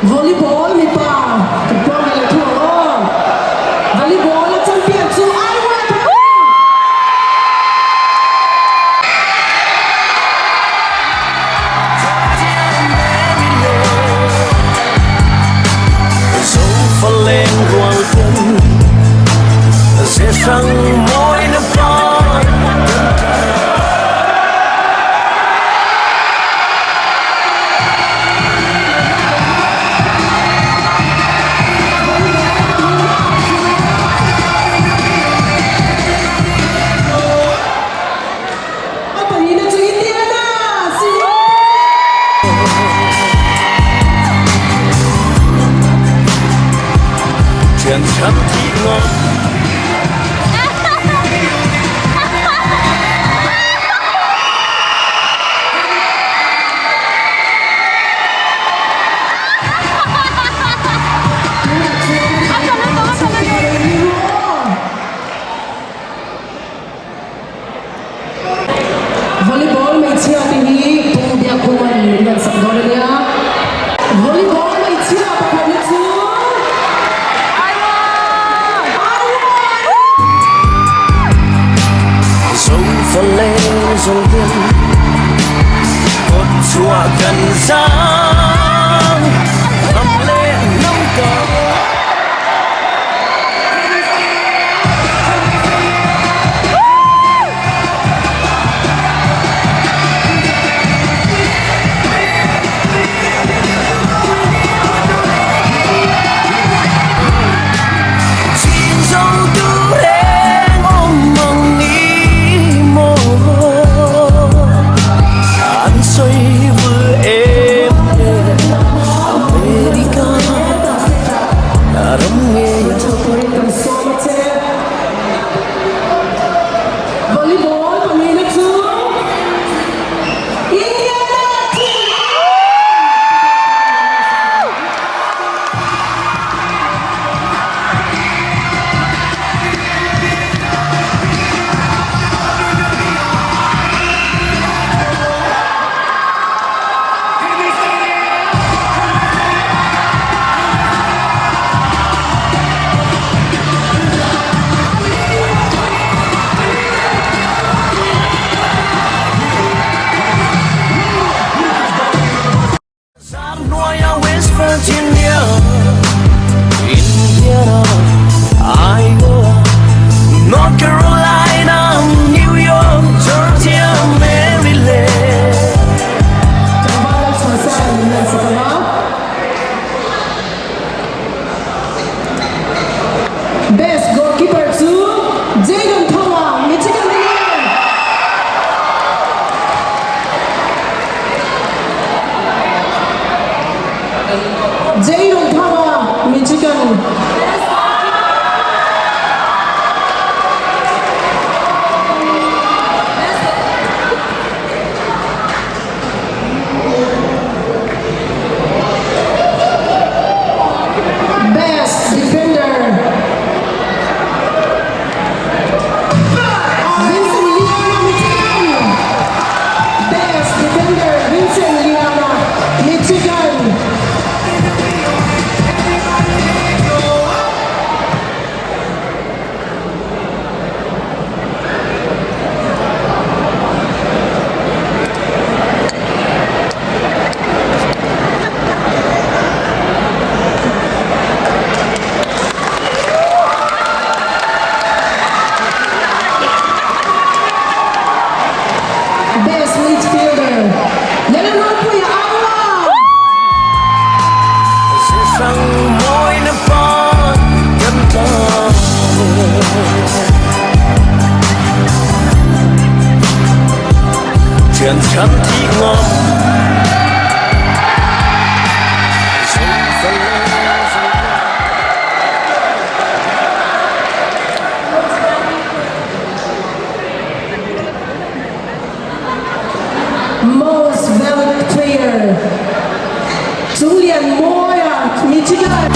Volleyball mipa kan puang ve leh thung ang aw. Volleyball a champion chu Iowa Thunder! A pahnihna chu Indiana City. Volleyball hmeichhia te hi Pu Biakhuman min rawn sak dawn a nia. Volleyball hmeichhia pakhat hi chu Volleyball pahnihna chu Indiana team West Virginia, Indiana, Iowa, North Carolina, New York, Georgia, Maryland. Tlangval Lalchhuansan min rawn sak ang a. Best goalkeeper chu Jadon Thanga, Michigan a ni. Jadon Thanga, Michigan. Best Defender Vincent Liana Michigan Best Defender Vincent Liana Michigan Best Midfielder Lalnunpuia Iowa. Most Valued Player Chunglianmawia Michigan.